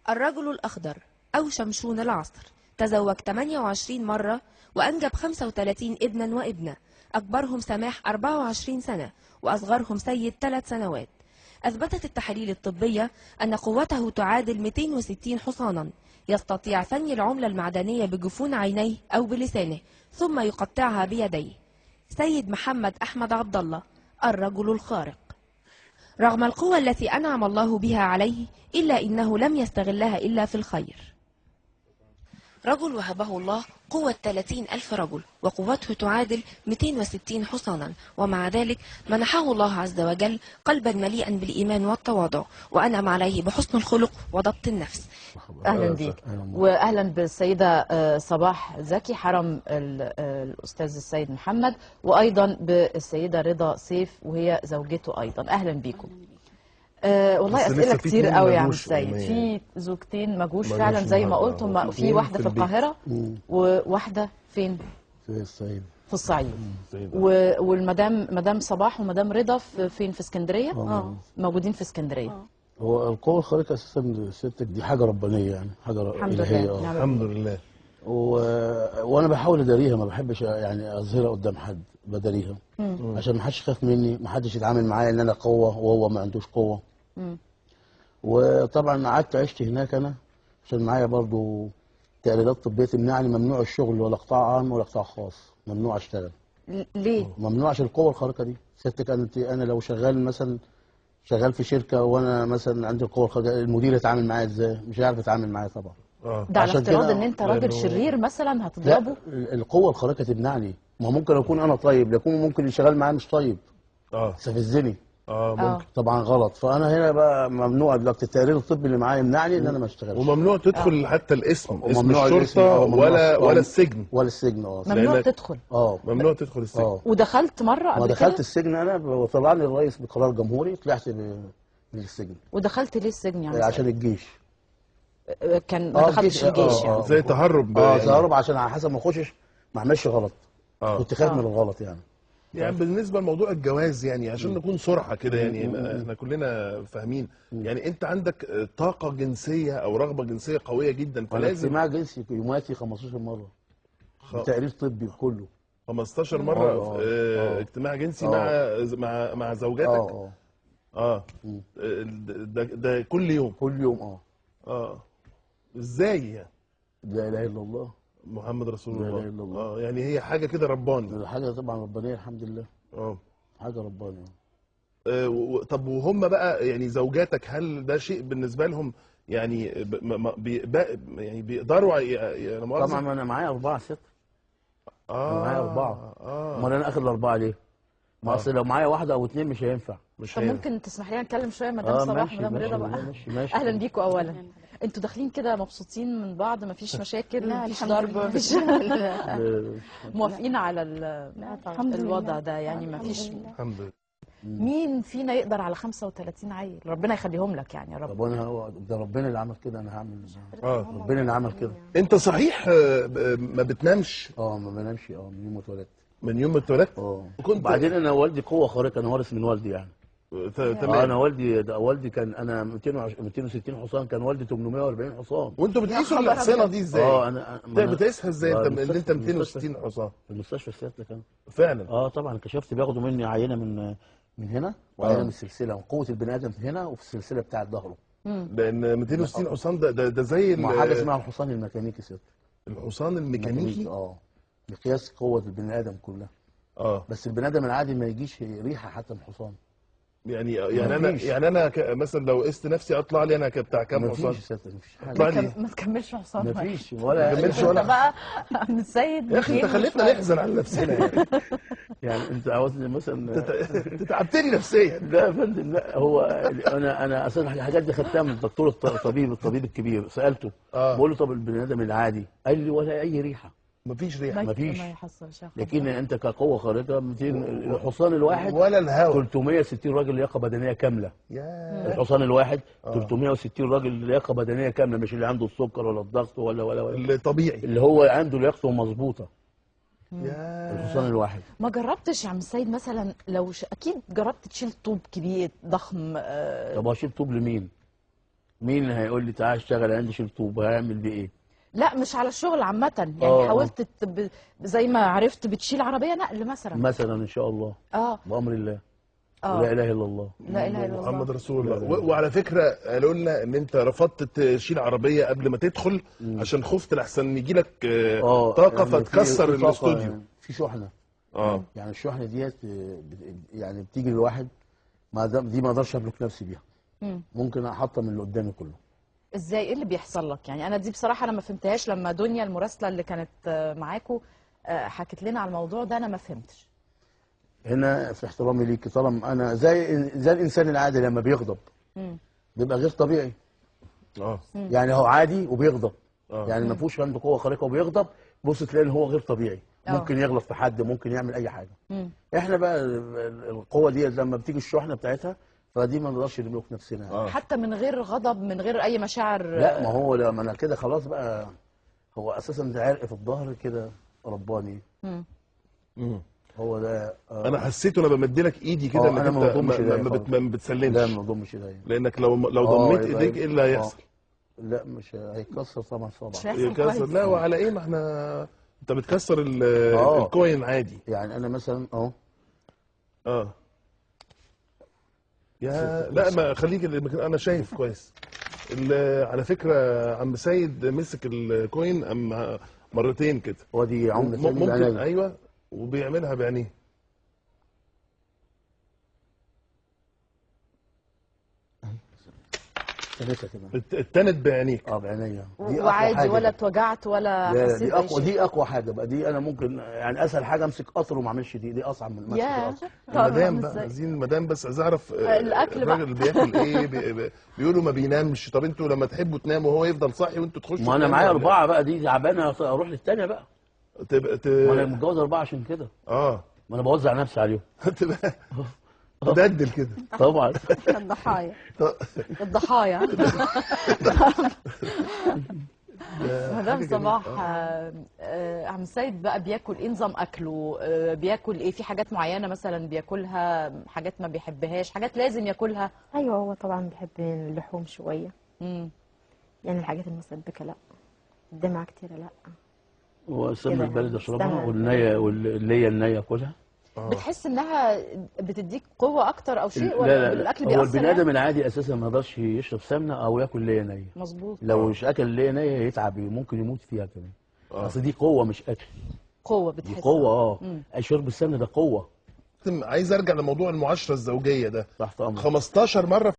الرجل الأخضر أو شمشون العصر تزوج 28 مرة وأنجب 35 ابنا وابنة، أكبرهم سماح 24 سنة وأصغرهم سيد 3 سنوات. أثبتت التحاليل الطبية أن قوته تعادل 260 حصانا، يستطيع ثني العملة المعدنية بجفون عينيه أو بلسانه ثم يقطعها بيديه. سيد محمد أحمد عبد الله الرجل الخارق. رغم القوة التي أنعم الله بها عليه إلا إنه لم يستغلها إلا في الخير. رجل وهبه الله قوة 30 ألف رجل وقوته تعادل 260 حصانا، ومع ذلك منحه الله عز وجل قلبا مليئا بالإيمان والتواضع، وأنعم عليه بحسن الخلق وضبط النفس. أهلا بيك، وأهلا بالسيدة صباح زكي حرم الأستاذ السيد محمد، وأيضا بالسيدة رضا سيف وهي زوجته أيضا. أهلا بيكم. والله أسئلة كتير قوي يا عم السيد. في زوجتين ما جوش فعلا زي ما قلت، هم في واحدة في القاهرة وواحدة فين؟ في الصعيد. في الصعيد. والمدام مدام صباح ومدام رضا فين؟ في اسكندرية؟ موجودين في اسكندرية. هو القوة الخارقة أساسا ستك دي حاجة ربانية، يعني حاجة إلهية. الحمد لله. الحمد لله. وأنا بحاول أداريها، ما بحبش يعني أظهرها قدام حد، بداريها عشان ما حدش يخاف مني، ما حدش يتعامل معايا إن أنا قوة وهو ما عندوش قوة. وطبعا قعدت عشت هناك أنا عشان معايا برضو تقريرات طبية تمنعني، ممنوع الشغل ولا قطاع عام ولا قطاع خاص، ممنوع أشتغل. ليه؟ ممنوع عشان القوة الخارقة دي. ستك أنا لو شغال مثلا، شغال في شركة وأنا مثلا عندي القوة الخارقة، المدير يتعامل معايا إزاي؟ مش هيعرف يتعامل معايا طبعا. ده على افتراض ان انت راجل شرير مثلا هتضربه؟ لا، القوة الخارقة تمنعني. ما ممكن اكون انا طيب، لكن ممكن اللي شغال معايا مش طيب. استفزني. ممكن طبعا غلط. فانا هنا بقى ممنوع دلوقتي، التقرير الطبي اللي معايا يمنعني ان انا ما اشتغلش. وممنوع تدخل حتى الاسم، اسم الشرطة ولا السجن. ولا السجن. ممنوع تدخل. ممنوع تدخل السجن. ودخلت مرة قبل كده؟ ما دخلت السجن انا، وطلعني الرئيس بقرار جمهوري، طلعت من السجن. ودخلت ليه السجن يعني؟ عشان الجيش. كان ما دخلتش الجيش يعني. زي تهرب. تهرب عشان على حسب ما اخشش ما اعملش غلط. كنت خايف من الغلط يعني. يعني بالنسبة لموضوع الجواز، يعني عشان نكون صراحة كده، يعني احنا كلنا فاهمين، يعني انت عندك طاقة جنسية او رغبة جنسية قوية جدا، فلازم اجتماع جنسي يوماتي 15 مرة بتقرير طبي كله. 15 مرة اجتماع جنسي مع زوجاتك؟ ده كل يوم؟ كل يوم. ازاي يعني؟ لا اله الا الله محمد رسول الله. لا اله الا الله. يعني هي حاجة كده رباني. حاجة طبعا ربانية، الحمد لله. حاجة ربانية. طب وهم بقى يعني زوجاتك، هل ده شيء بالنسبة لهم يعني يعني بيقدروا يعني؟ طبعا انا معايا 4 ست. معايا 4. امال انا اخد ال4 ليه؟ ما اصل لو معايا واحدة او 2 مش هينفع. مش هينفع. طب ممكن تسمح لنا نتكلم شوية مدام صباح مدام رضا بقى؟ ماشي ماشي. اهلا بيكم. اولا انتوا داخلين كده مبسوطين من بعض، مفيش مشاكل، مفيش ضرب، مفيش موافقين على الوضع ده يعني؟ مفيش. الحمد لله. مين فينا يقدر على 35 عيل؟ ربنا يخليهم لك يعني يا رب. طب انا ده ربنا اللي عمل كده، انا هعمل ربنا اللي عمل كده. انت صحيح ما بتنامش؟ ما بنامش. من يوم ما اتولدت. من يوم ما اتولدت؟ كنت بعدين انا والدي قوة خارقة، انا وارث من والدي يعني. تمام. انا والدي، ده والدي كان انا 260 حصان، كان والدي 840 حصان. وانتوا بتقيسوا الحصانة دي ازاي؟ انا بتقيسها ازاي انت اللي انت 260 حصان؟ في المستشفى سيادتك انا. فعلا؟ طبعا كشفت، بياخدوا مني عينه من هنا وعينه من السلسلة، وقوه البني ادم هنا وفي السلسلة بتاعه ظهره. لان 260 حصان ده زي حاجة اسمها الحصان الميكانيكي سيادتك. الحصان الميكانيكي؟ مقياس قوة البني ادم كلها. بس البني ادم العادي ما يجيش ريحه حتى من الحصان. يعني انا يعني انا مثلا لو قست نفسي اطلع لي انا بتاع كام حصان؟ مفيش مفيش حاجة. ما تكملش حصان. مفيش ولا تكملش ولا بقى من السيد. يا اخي انت خليتنا نحزن على نفسنا يعني. يعني انت عاوزني مثلا انت تعبتني نفسيا. لا يا فندم، لا هو انا اصلا الحاجات دي خدتها من الدكتور الطبيب الكبير، سالته بقول له طب البني ادم العادي؟ قال لي ولا اي ريحه. مفيش ريحه. مفيش. لكن انت كقوة خارقة 200 الحصان الواحد ولا الهواء 360 راجل لياقه بدنية كاملة. الحصان الواحد 360 راجل لياقه بدنية كاملة، مش اللي عنده السكر ولا الضغط ولا ولا ولا اللي طبيعي، اللي هو عنده لياقته مظبوطة. الحصان الواحد. ما جربتش يا عم السيد مثلا لو اكيد جربت تشيل طوب كبير ضخم؟ طب هشيل طوب لمين؟ مين هيقول لي تعالى اشتغل عندي شيل طوب؟ هعمل بيه ايه؟ لا مش على الشغل عامة يعني. حاولت زي ما عرفت بتشيل عربية نقل مثلا ان شاء الله. بأمر الله. لا اله الا الله. لا اله الا الله، محمد رسول الله. وعلى فكرة قالوا لنا ان انت رفضت تشيل عربية قبل ما تدخل عشان خفت لحسن يجي لك طاقة يعني فتكسر الاستوديو. يعني في شحنه. يعني الشحنة ديت يعني بتيجي للواحد، ما دي ما اقدرش املك نفسي بيها. ممكن احطم اللي قدامي كله. ازاي؟ ايه اللي بيحصل لك؟ يعني انا دي بصراحة انا ما فهمتهاش لما دنيا المراسله اللي كانت معاكم حكت لنا على الموضوع ده، انا ما فهمتش. هنا في احترامي ليك، طالما انا زي الانسان العادي لما بيغضب بيبقى غير طبيعي. يعني هو عادي وبيغضب. يعني ما فيهوش عنده قوة خارقة وبيغضب، بص تلاقي ان هو غير طبيعي. ممكن يغلط في حد، ممكن يعمل اي حاجة. احنا بقى القوة دي لما بتيجي الشحنة بتاعتها، فدي ما نقدرش نملك نفسنا يعني. حتى من غير غضب، من غير اي مشاعر. لا ما هو لما انا كده خلاص بقى، هو اساسا ده عرق في الظهر كده رباني. هو ده. انا حسيته انا بمد لك ايدي كده انك انت ما بتسلمش. لا ما بضمش ايديا، لانك لو ضميت ايديك ايه اللي هيحصل؟ لا مش هيتكسر طبعا. مش هيحصل كويس. لا وعلى ايه؟ ما احنا انت بتكسر ال coin عادي يعني. انا مثلا اهو يا لا ما خليك، انا شايف كويس. على فكرة عم سيد مسك ال coin مرتين كده، ودي عمله ممكن. ايوه وبيعملها بعينيه. اتنت بعينيك. بعينيا. وعادي ولا اتوجعت ولا حسيت؟ دي اقوى، دي اقوى حاجة بقى. دي انا ممكن يعني اسهل حاجة امسك قطر وما اعملش دي اصعب من مسك القطر. المدام بقى، عايزين المدام بس، عايز اعرف الاكل بقى. الراجل بياكل ايه؟ بيقولوا ما بينامش. طب انتوا لما تحبوا تناموا وهو يفضل صاحي وانتوا تخشوا؟ ما انا معايا 4 بقى، دي تعبانة اروح للثانيه بقى. ما انا متجوز 4 عشان كده. ما انا بوزع نفسي عليهم. تبقى تبدل كده طبعا. الضحايا. الضحايا. مدام صباح، عم سيد بقى بياكل ايه؟ نظام اكله بياكل ايه؟ في حاجات معينة مثلا بياكلها، حاجات ما بيحبهاش، حاجات لازم ياكلها؟ ايوه هو طبعا بيحب اللحوم شوية. يعني الحاجات المسبكه لا، الدمعة كتيرة لا، والسمنه البلدي اشربها، والنية والليه النية كلها. بتحس انها بتديك قوة اكتر او شيء؟ ولا لا لا الاكل هو بيأثر؟ البني ادم العادي اساسا ما يقدرش يشرب سمنه او ياكل ليه نيه. مظبوط. لو مش اكل ليه نيه يتعب، ممكن يموت فيها كمان. اصل دي قوة مش اكل. قوة بتحس. دي قوة. شرب السمنة ده قوة. عايز ارجع لموضوع المعاشره الزوجية ده. تحت امرك. 15 مرة.